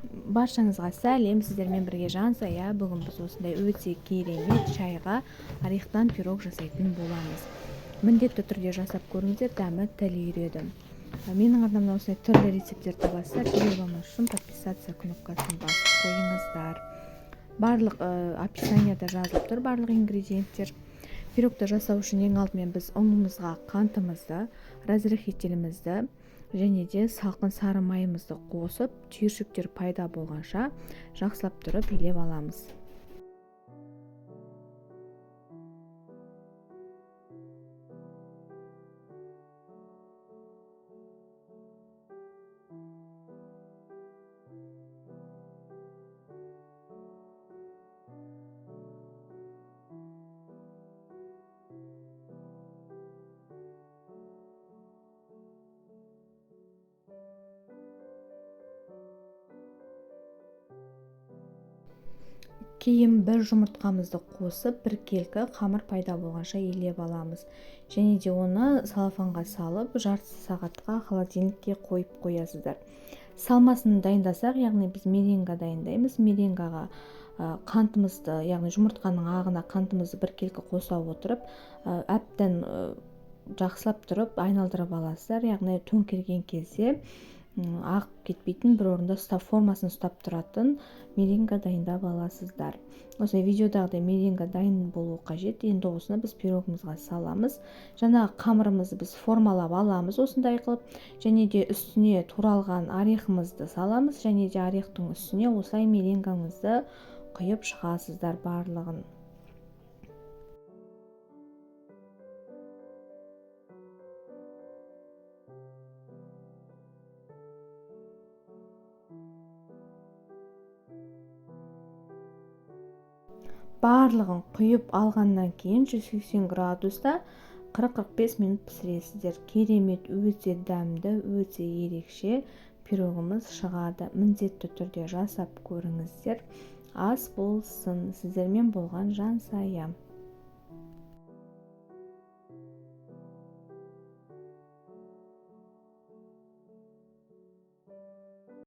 Баршаңызға сәлем, сіздермен бірге Жансая. Бүгін біз осындай өте керемет шайға орехтан пирог жасайтын боламыз. Міндетті түрде жасап көріңіздер, дәмі тіл үйіреді. Менің арнамда осындай түрлі рецепттер табасыздар. Видео үшін подписаться кнопкасын басып қойыңыздар. Барлық описанияда жазылып тұр барлық ингредиенттер. Пирогты жасау үшін ең алдымен біз ұнымызға қантымызды, разрыхлителімізді және де салқын сары майымызды қосып, түйіршіктер пайда болғанша жақсылап тұрып илеп аламыз. Кейін бір жұмыртқамызды қосып, біркелкі қамыр пайда болғанша илеп аламыз. Және де оны салафанға салып, жарты сағатқа холодильникке қойып қоясыздар. Салмасын дайындасақ, яғни біз меренга дайындаймыз. Меренгаға қантымызды, яғни жұмыртқаның ағына қантымызды біркелкі қоса отырып, әбден жақсылап тұрып айналдырып аласыздар. Яғни төңкерген кезде ағып кетпейтін, бір орында ұстап, формасын ұстап тұратын меренга дайындап аласыздар. Осы видеодағыдай меренга дайын болуы қажет. Енді осыны біз пирогымызға саламыз. Жаңағы қамырымызды біз формалап аламыз осындай қылып, және де үстіне туралған орехымызды саламыз, және де орехтың үстіне осылай меренгамызды құйып шығасыздар барлығын. Барлығын құйып алғаннан кейін 180 градуста 40-45 минут пісіресіздер. Керемет, өте дәмді, өте ерекше пирогымыз шығады. Міндетті түрде жасап көріңіздер. Ас болсын. Сіздермен болған Жансая.